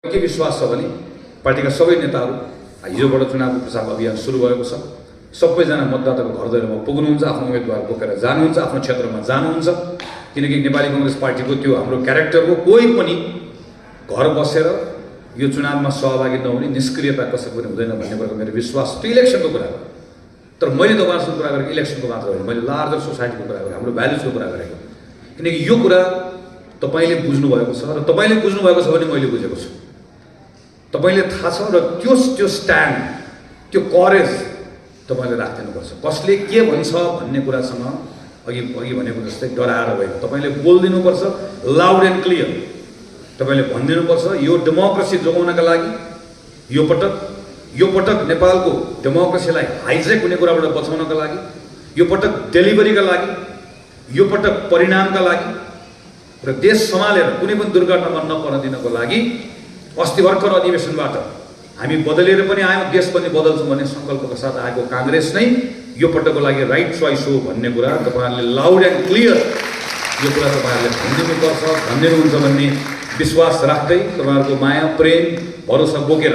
के विश्वास छ भने पार्टीका सबै नेताहरू हिजोबाट चुनावको प्रचार अभियान सुरु भएको छ। सबैजना मतदाताको घर दैलोमा पुग्नुहुन्छ, आफ्नो उम्मेदवार बोकेर जानुहुन्छ, आफ्नो क्षेत्रमा जानुहुन्छ। किनकि नेपाली कांग्रेस पार्टीको त्यो हाम्रो क्यारेक्टर हो। कोही पनि घर बसेर यो चुनावमा सहभागी नहुने, निष्क्रियता कसैको पनि हुँदैन भन्ने कुराको मेरो विश्वास छ। त्यो इलेक्सनको कुरा हो। तर मैले तपाईहरुसँग कुरा गरेको इलेक्सनको मात्र होइन, मैले लार्जर सोसाइटीको कुरा गरेँ, हाम्रो भ्यालुजको कुरा गरेको। किनकि यो कुरा तपाईले बुझ्नु भएको छ र तपाईले बुझ्नु भएको छ भने मैले बुझेको छु। तपाईले थाहा छ र त्यो स्ट्यान्ड, त्यो करेज तपाईले राख्दिनुपर्छ। कसले के भन्छ भन्ने कुरासँग अघि भनेको जस्तै डराएर होइन, तपाईले बोल्दिनुपर्छ लाउड एन्ड क्लियर। तपाईले भनिदिनुपर्छ यो डेमोक्रेसी जोगाउनका लागि यो पटक नेपालको डेमोक्रेसीलाई हाइजेक हुने कुराबाट बचाउनका लागि, यो पटक डेलिभरीका लागि, यो पटक परिणामका लागि र देश सम्हालेर कुनै पनि दुर्घटनामा नपर्न दिनको लागि अस्ति भर्खर अधिवेशनबाट हामी बदलेर पनि आयौँ, देश पनि बदल्छौँ भन्ने संकल्पका साथ आएको कांग्रेस नै यो पटकको लागि राइट चोइस हो भन्ने कुरा तपाईहरुले लाउड एन्ड क्लियर यो कुरा तपाईहरुले भनिदिनुपर्छ, भनिदिनुहुन्छ भन्ने विश्वास राख्दै तपाईहरुको माया, प्रेम, भरोसा बोकेर